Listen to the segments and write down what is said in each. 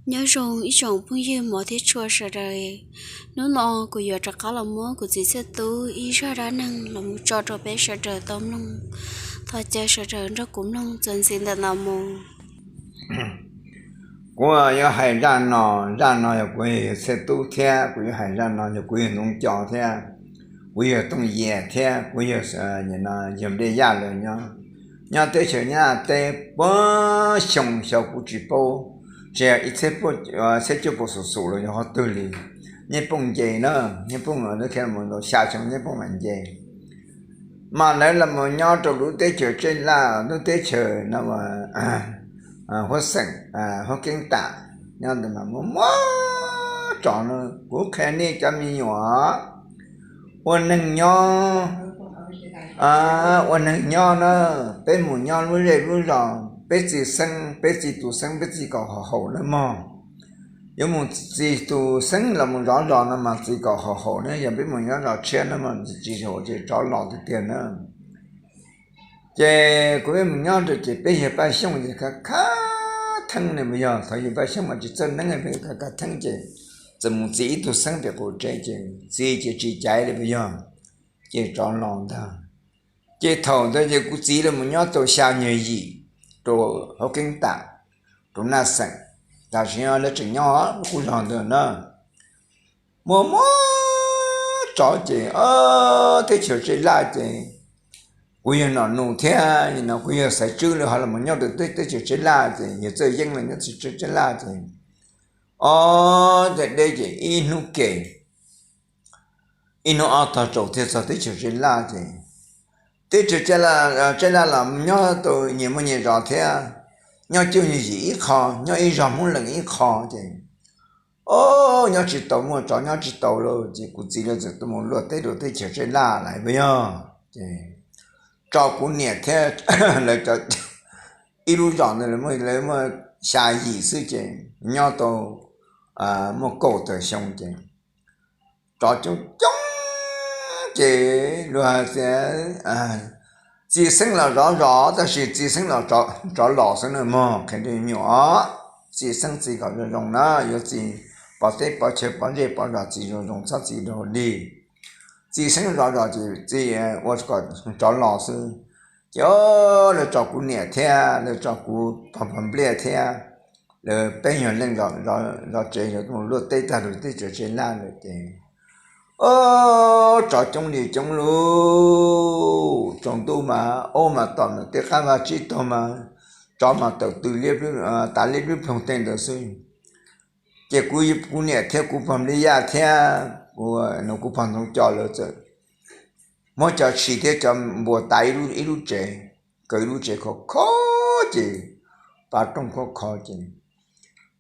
Nyob zoo ib tsoom phooj ywg hmov thiab tshua sawv daws, hnub no kuv yuav rov qab los muab kuv txiv Txhiaj Tub ib zaj dab neeg los mus tso rau peb sawv daws tau mloog. Thov caw sawv daws nrog kuv mloog txuas ntxiv ntawm no mus. Kuv yuav hais zaj no, zaj no yog kuv yog Txhiaj Tub thiab, kuv yuav hais zaj no yog kuv yog Ntxoov Co thiab, kuv yog Tooj Yias thiab, kuv yog, yog Nplij Yaj lawv nyob, nyob teb chaws Nyab Laj teb puag xyoo xyov kuv tsis paub, tsis yog ib txhiab, txhiab cuaj puas xum xum los yog qhov twg li. Nyij Pooj nce na, Nyij Pooj lawv khiav los ntau xya xyoo Nyij Pooj mam nce. Mas lawv los mus nyob rau lub teb chaws Tseb Laj, lub teb chaws no huab xeem, huab keeb tam, nyob ntawd mas muaj muaj tsov no. Kuv qhia nej cov me nyuam, ua neeg nyob, ua neeg nyob na, peb mus nyob lub zej lub zos, peb txiv xeeb, peb txiv tus xeeb, peb txiv kom haum haum na mog. Yuav mus txiv tus xeeb los mus zov zos no mas txiv kom haum haum na, yog peb mus nyob zos tshiab na mas tsis haum ces tsov los tiag tiag na. Ces kuv peb mus nyob rau ces peb yawg Paj Xyooj ces khav khav theeb ne, mas yog thaum yawg Paj Xyooj mas tsis txawj neeb, peb khav khav theeb ces txawm mus txiv ib tug xeeb pem qaum tsev ces txiv ces tsis caiv li, mas yog ces tsov los ntag. Ces thaum ntawd ces kuv txiv los mus nyob tau xya nyuag yim rau huab keeb tam, rau Naj Xeem, tam sim no lawv tseem nyob lub qub zos ntawd na. Muaj muaj tsov ces teb chaws Tseb Laj ces kuv yog Nom Nus thiab no kuv yog Xaiv Tswb lawv ho los mus nyob rau teb chaws Tseb Laj ces yog Txawj Yeeb los nyob teb chaws Tseb Laj ces ob txhais deb ces ib hnub ke ib hnub ob tog tsaus thiaj txog teb chaws Tseb Laj ces teb chaws Tseb Laj los nyob tau nyias muaj nyias zos thiab, nyob cuaj nyuag yim ib qho, nyob ib zos Hmoob Lees ib qho ces o nyob tsis tau, muaj tsov nyob tsis tau lawm ces kuv txiv lawv txawm tuaj mus luaj teb rau teb chaws Tseb Laj lawm puas yog. Ces tso kuv niam thiab lawv cov, ib lub zos ntawd lawv muaj xya yim xwb ces nyob tau muaj kaum tawm xyoo ces tsov coob coob ces luag hais tias txiv xeeb los zov zos tab sis txiv xeeb los tsov los xwb na mog, qhia rau me nyuam os. Txiv xeeb txiv kom zoo zoo na, yuav txiv pov teb pov chaw pov zej pov zos txiv zoo zoo txhob txiv dog dig. Txiv xeeb zov zos ces txiv ua kom tsov los xwb. Ces lawv tso kuv niam thiab lawv tso kuv pog Npliaj thiab lawv peb nyuag leej zov tsev zov tuaj luaj teb tag rau teb chaws Tseb Laj lawm ces o tsov coob li coob lauj. Tsaus ntuj mas ob mas tom ntawm tej qab vaj tsib taug mas tsov mas tawm tw liab, tav liab dub ploog tej ntawd xwb. Ces kuv, kuv niam thiab kuv pog Npliaj Yaj thiab kuv, kuv pog Ntxoov Co lawv txawm muab cov tshis thiab cov npua tav ib lub tsev, kaw ib lub tsev khov kho ces pav rooj khov kho ces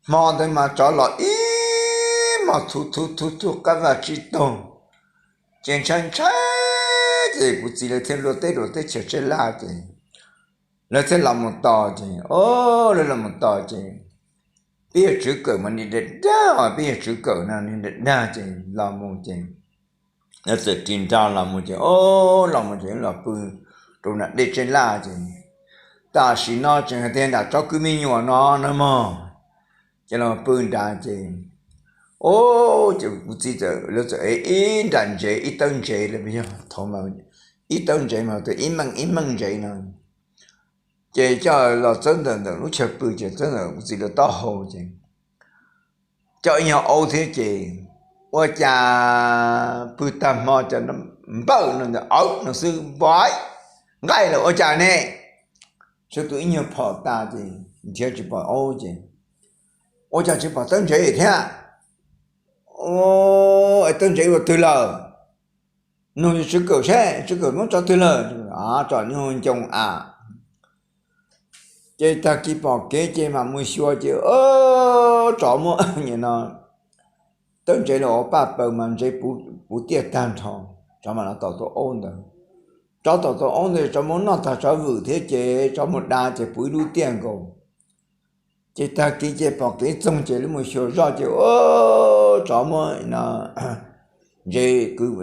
hmo ntawd mas tsov los ib hmos thuv thuv thuv thuv qab vaj tsib taug ces ntshai ntshai ces kuv txiv lawv thiaj luaj teb rau teb chaws Tseb Laj ces lawv thiaj los mus tos ces o lawv los mus tos ces peb yawg Tswv Kawm mas nws dag dag, peb yawg Tswv Kawm no nws dag dag ces los mus ces lawv txawm ris nra los mus ces o los mus ces los pw rau nram dej Tseb Laj ces tam sim no tseem hais tias nram tsov kwv me nyuam no na mog. Ces los pw nrad ces o ces kuv txiv txawm, lawv txawm ev ib nram ntsev, ib tawb ntsev los yog thaum ib tawb ntsev mas tus ib meej ib meej ntsev no ces coj los txawb ntawm ntawm lub chaw pw ces txawb ntawm kuv txiv lawv taub hau ces coj ib nyuag aub thiab ces ua cas pw tag hmo ces npawj no ntawm awv no xwb npov nqaij lawm ua cas ne. Sawv tus ib nyuag phom tas ces nrhiav tsis pom aub ces ua cas tsis pom tawb ntsev thiab. Es tawb ntsev ua twg lawm? Nug Tswv Kawm seb Tswv Kawm muab tso twg lawm. Tso nyob ncoo av. Ces tag kis pom kev ces mam mus xyuas ces tsov muab no tawb ntsev los ua paj paws mas ntsev puv tiaj tag nrho. Tsov mam los tom tus aub ntawd. Tsov tom tus aub ntawd tsov muab noj tag tsov vwm thiab ces tsov mus da ces puv ib lub tiaj nkaus. Ces tag kis ces pom kev txoog ces lawv mus xyuas zoj ces tsov muab no ntsev kwv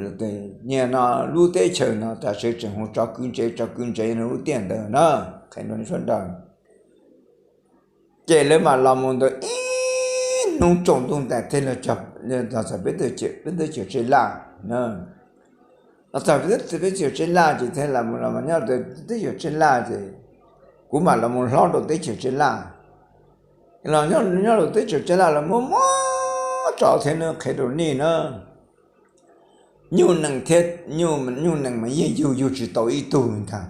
nyias no lub teb chaws no tam sim tseem hu tsov kwv ntsev tsov kwv ntsev no lub tiaj ntawd na. Qhia rau nej sawv daws. Ces lawv mam los mus ntawd ib hnub tsaus ntuj ntais thiaj los txog peb teb chaws Tseb Laj. Los txog peb teb chaws Tseb Laj ces thiaj los nyob rau teb chaws Tseb Laj ces kuv mam los mus hlob rau teb chaws Tseb Laj. Los nyob rau teb chaws Tseb Laj los muaj muab tsov thiab no qhia rau nej na. Nyuj nees thiab, nyuj nees mas yeej yug yug tsis tau ib tug ntag.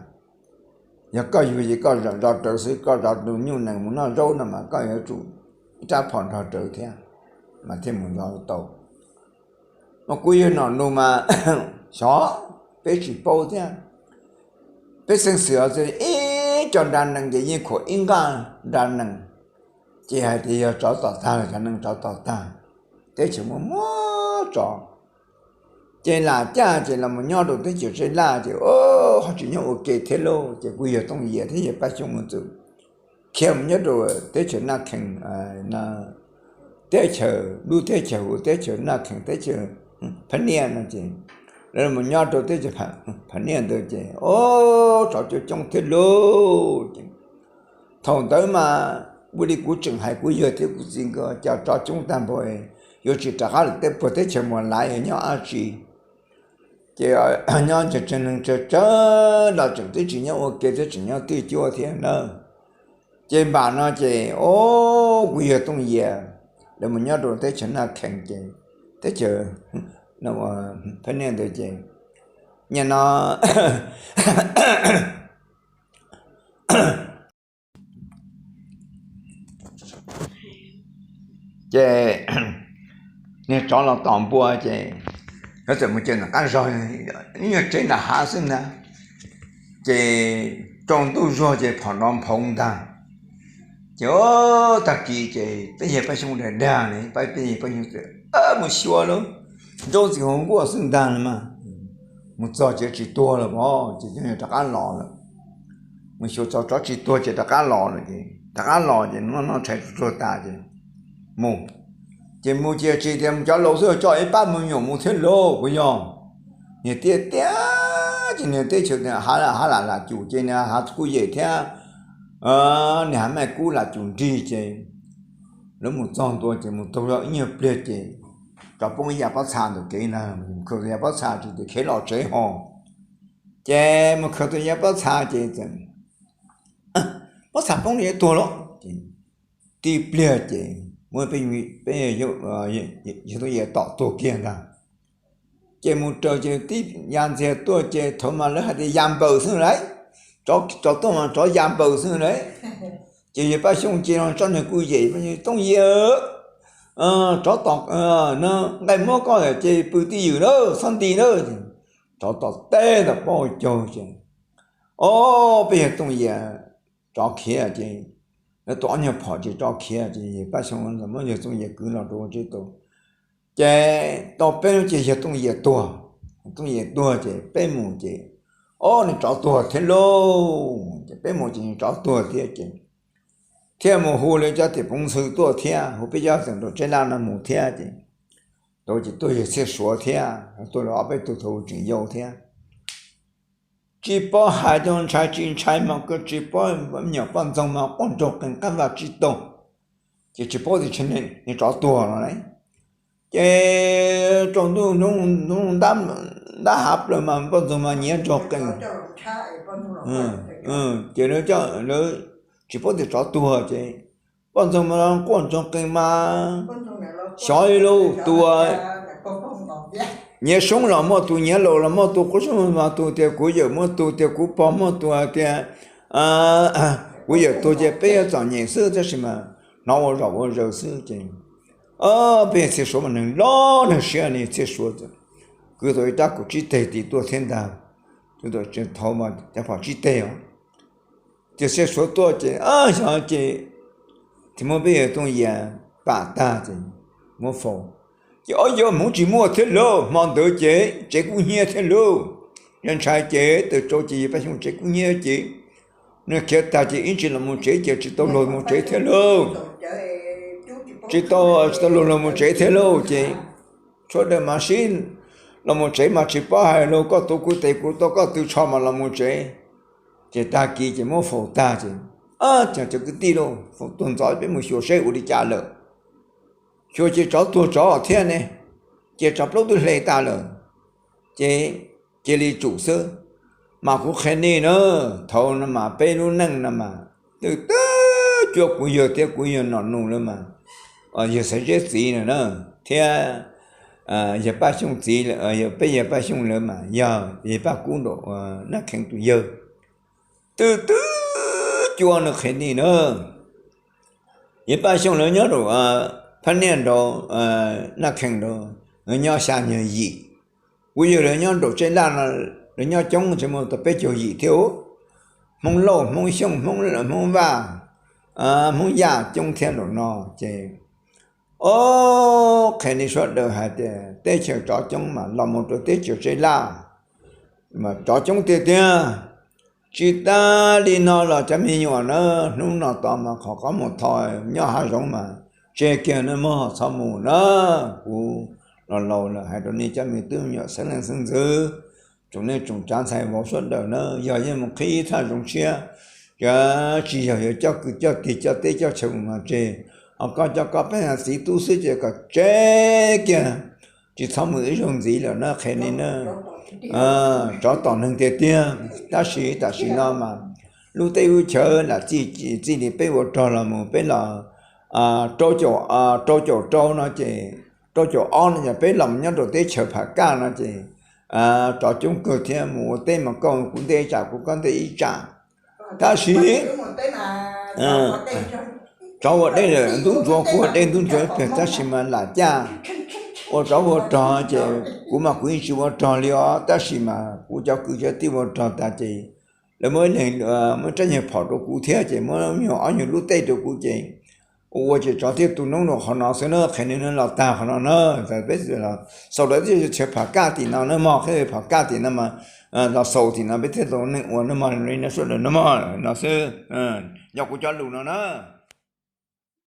Yog koj yug ces koj zov rawv xwb, koj zov tus nyuj nees mus noj zaub no mas koj yuav tsum ib rab phom nrog rawv thiab mas thiaj mus zov tau. Mas kuv yawg nom nus mas xyov, peb tsis paub thiab. Peb xeeb xwm ib co nra nees ces yeej khuam ib nqaj nra nees, ces hais tias yog tsov tom tag los cov nees tsov tom tag, teb chaws muaj muab tsov. Ces lam caj ces los mus nyob rau teb chaws Tseb Laj ces ho tsis nyob ua ke thiab lauj. Ces kuv yawg Tooj Yias thiab yawg Paj Xyooj mus txawm khiav mus nyob rau teb chaws Naj Khees, teb chaws, lub teb chaws hu teb chaws Naj Khees, teb chaws Phab Niaj no ces lawv mus nyob rau teb chaws Phab Niaj ntawd ces o, tsov coob coob thiab lauj. Ces thaum ntawd mas ua li kuv tseem hais kuv yawg thiab kuv txiv nkawd, cas tsov coob tag npaum, yuav tsis rov qab lawm, tej puag teb chaws mus lawm yog nyob dab tsi. Ces nyob tsev neeg tsawg tsawg los tseem twb tsis nyob ua ke thiab, tseem nyob twj cuab thiab na. Ces npam no ces o, kuv yawg Tooj Yias lawv mus nyob rau teb chaws Naj Khees ces teb chaws Phab Niaj ntawd ces nim no ces niag tsov los tom npua ces lawv txawm mus caw nram qab zog, ib nyuag tsev nram hav xwb ntag. Ces tsaus ntuj zuag ces phom nrov nphoov ntag. Ces o, tag kis ces peb yawg Paj Xyooj dag dag ne, peb yawg Paj Xyooj mus xyuas lauj, nraub txiv huv nkuaj xwb ntag no mas. Mus txog ces tsis tuag lawm os, ces cov yawg rov qab los lawm. Mus xyuas txog tsov tsis tuag ces rov qab los lawm ces rov qab los ces noj noj tshais tsuag tas ces mus. Ces mus ces tsis tias mus cov laus xwb, coj ib pab me nyuam mus thiab lauj, puas yog? Niag tiaj tiaj ces niag teb chaws hav lam lam cum ces niag hav kuj yem thiab, niag hav maij kub lam cum nrig ces lawv mus txog ntua ces mus taug zog ib nyuag pliag ces tsov poob ib yav pob txha ntawm kev ntag, mus khaws tus yav pob txha ces tias khiav los tsev ho. Ces mus khaws tus yav pob txha ces pob txha poob yuav tuag lauj. Tib pliag ces muab peb yawg Tooj Yias tom tuag kiag ntag. Ces mus raws ces tib ya ntxiag tuaj ces thaum mas lawv hais tias ya npaws xwb lauj, tsov tuaj mas tsov ya npaws xwb lauj. Ces yawg Paj Xyooj ces tso nws kuj yem, Tooj Yias, tsov tom nqaij muab koj ces pw twj ywm na, txhob nti na. Tsov tom teb ntawm pob caug ces o, peb yawg Tooj Yias tsov khiav ces lawv tua ob nyuag phom ces tsov khiav ces yawg Paj Xyooj muab yawg Tooj Yias kwv los rau ua tsev tau. Ces tau peb hnub ces yawg Tooj Yias tuag, Tooj Yias tuag ces peb mus ces o, nws tsov tuag thiab lauj. Ces peb mus ces nws tsov tuag thiab ces thiaj mus hu lawv cov tim Pov Ntxhw tuaj thiab, hu peb cov tim rau Tseb Laj no mus thiab ces tau ces tuaj yawg Txhiaj Suav thiab, tuaj lawv ob peb tug thaum tseem yau thiab. Tsis paub hais rau ntshai tsis ntshai mas tsis paub, me nyuam poj ntxoog mas quaj nraug qees qab vaj tsib taug, ces tsis paub tias nws tsov tuag no lauj. Ces tsaus ntuj ntab hav plaws mas poj ntxoog mas nyiav nraug qees. Ces lawv tsis paub tias tsov tuag ces poj ntxoog mas quaj nraug qees mas xyov li lauj, tus nyiav soob los muaj, tus nyiav laus los muaj, tus qub soob los muaj, tus tias kuv yawm muaj, tus tias kuv pog muaj, tus tias kuv yawm tuag ces peb yuav txom nyem xwb, tab sis mas hnov ua zom ua zaws xwb ces peb yawg Txhiaj Suav mas neeg loj neeg siab ne, Txhiaj Suav kwv tau ib rab kaum tsib teg tis tuaj thiab ntag. Thaum mas cov phom tsib teg os. Ces Txhiaj Suav tuaj ces xyov ces thiaj muab peb yawg Tooj Yias pam tag ces muab faus. Ces ob yawg hmoov tsis muaj thiab lauj, hmo ntawd ces tsev kub hnyiab thiab lauj. Yog ntshai ces tawm tsau ces yawg Paj Xyooj tsev kub hnyiab ces nws khiav tag ces ib ntsis los mus tsev ces tsis tau luag mus tsev thiab lauj. Tsis tau, tsis tau luag los mus tsev thiab lauj ces tshuav daws mas sib los mus tsev mas tsis paub hais lauj, koj tuav kuv tes kuv tuav koj tw tsho mas los mus tsev. Ces tag kis ces muab faus tag ces, cov kwv tij lauj, faus tuag ntxov peb mus xyuas seb ua li cas lawm. Xyuas ces tsov tuag tsov thiab ne, ces tsov plaub twb hle tas lawm, ces cia li tsum xwb. Mas kuv qhia nej na, thaum no mas peb lub neej no mas twb twb cuag kuv yawg thiab kuv yawg Nom Nus lawv mas, yawg Xaiv Zeb txiv na, thiab yawg Paj Xyooj txiv, peb yawg Paj Xyooj lawv mas yog yawg Paj Kub Nraum Naj Khees tus yawg, twb twb cuag nws qhia nej na. Yawg Paj Xyooj lawv nyob rau Phab Niaj nraud, Naj Khees nraud, nyob xya nyuag yim. Kuv yawg lawv nyob nraum Tseb Laj no, lawv nyob coob tsis muaj tau peb caug yim thiab. Hmoob Lauj, Hmoob Xyooj, Hmoob Vaj, Hmoob Yaj coob thiab nraum no. Ces o, qhia nej sawv daws hais tias teb chaws tsov coob mas los mus rau teb chaws Tseb Laj mas tsov coob tiag tiag. Tsis tas li no los cov me nyuam na, hnub no tod mas qhov qab mus tho nyob hav zoov mas tseg kiag nawb mog, txhob mus na. Kuv los laus lawm hais rau nej cov me tub me nyuam xeeb leej xeeb ntxwv, tsoom nej tsoom tsav ntxhais vauv sawv daws na, yog yeej mus qhib thaj zoov tshiab, tsis yog yuav coj kwv coj tij coj teb coj chaw mus mas tseg. Ho koj coj koj peb niam txiv tub xwb ces kom tseg kiag, tsis txhob mus ib zaug ntxiv lawm na, qhia nej na. Tsov tom neeg tiag tiag. Tab sis tam sim no mas lub teb lub chaw lam txij li peb ua rog los mus peb los rau caum, rau caum rau no ces, rau caum ob no ces peb los nyob rau teb chaws Pham Kaj no ces tsov coob kawg thiab, mus ua teb mas koj kuv ntej ib tsam kuv koj ntej ib tsam. Tab sis tsov ua dej lawm ntub ntsuav, kuv ua dej ntub ntsuav ib pliag tab sis mas lam caj ua tsov ua rog ces kuv mas kuv yeej tsis ua rog li os, tab sis mas kuv cov kwv cov tij ua rog tas ces lawv muab ib leeg, muab rab nyuag phom rau kuv thiab ces muab nyuag ob nyuag lub tej rau kuv ces ua ua ces tsov thiaj tu noob rau qhov no xwb na, qhia nej na, los tag qhov no na. Peb xaus lawv teb chaws Pham Kaj tim no na mog, qhib Pham Kaj tim no mas los xaus tim no peb thiaj tau neeg ua na mog, li no sawv daws na mog, no xwb. Yog kuv cov lus no na.